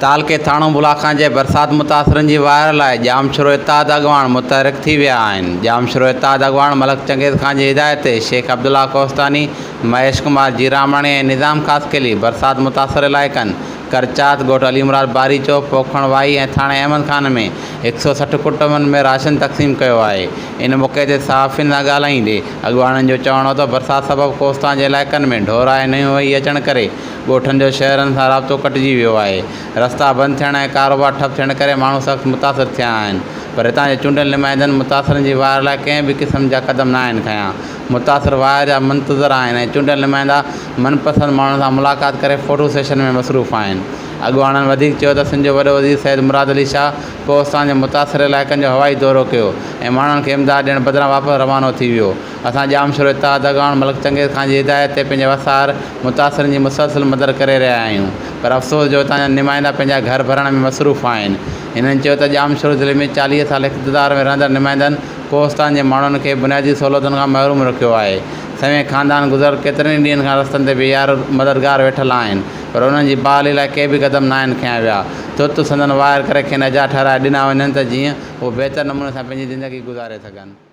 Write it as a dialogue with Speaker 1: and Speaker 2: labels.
Speaker 1: تعلقي ٿاڻو بلاخان جي برسات متاثرن جي واهر لاء ڄامشورو اتحاد اڳواڻ متحرڪ ٿي ويا آهن. ڄامشورو اتحاد اڳواڻ ملڪ چنگيز خان جي هدايت تي شيخ عبدالله ڪوهستاني، مهيش ڪمار جيراماڻي ۽ نظام خاصخيلي برسات متاثر علائقن ڪرچات، ڳوٺ علي مراد باريچو، پوکڻ واهي ۽ ٿاڻي احمد خان ۾ هڪ سئو 60 ڪٽنبن ۾ راشن تقسيم ڪيو آهي. ان موقعي تي صحافين سان ڳالهائيندي اڳواڻن جو چوڻ هو ته برسات سبب ڪوهستان جي علائقن ۾ ڍورا ۽ نيون وهي اچڻ ڪري ڳوٺن جو شهرن سان رابطو ڪٽجي ويو آهي، رستا بند ٿيڻ ۽ ڪاروبار ٺپ ٿيڻ ڪري ماڻهو سخت متاثر ٿيا آهن پر هتان جي چونڊيل نمائندن متاثرن جي واهر لاء ڪنهن به قسم جا قدم ناهن کنيا، متاثر واهر جا منتظر آهن ۽ چونڊيل نمائندا من پسند ماڻهن سان ملاقات ڪري فوٽو سيشن ۾ مصروف آهن. اڳواڻن وڌيڪ چيو ته سنڌ جو وڏو وزير سيد مراد علي شاهه ڪوهستان جي متاثر علائقن جو هوائي دورو ڪيو ۽ ماڻهن کي امداد ڏيڻ بدران واپس روانو ٿي ويو. اسان ڄامشورو اتحاد اڳواڻ ملڪ چنگيز خان جي هدايت تي پنهنجي وس آهر متاثرن جي مسلسل مدد ڪري رهيا آهيون پر افسوس جو اتان جا نمائندا پنهنجا گهر ڀرڻ ۾ مصروف آهن. هنن چيو ته ڄامشورو ضلعي ۾ 40 سال اقتدار ۾ رهندڙ نمائندن ڪوهستان جي ماڻهن کي بنيادي سهولتن کان محروم رکيو آهي. سوين خاندان گذريل ڪيترن ئي ڏينهن کان رستن تي بي يار مددگار ويٺل آهن پر انهن جي بحالي لاء ڪي به قدم ناهن کنيا ويا. ترت سندن واهر ڪري کين اجها ٺهرائي ڏنا وڃن ته جيئن هو بهتر نموني سان پنهنجي زندگي گذاري سگهن.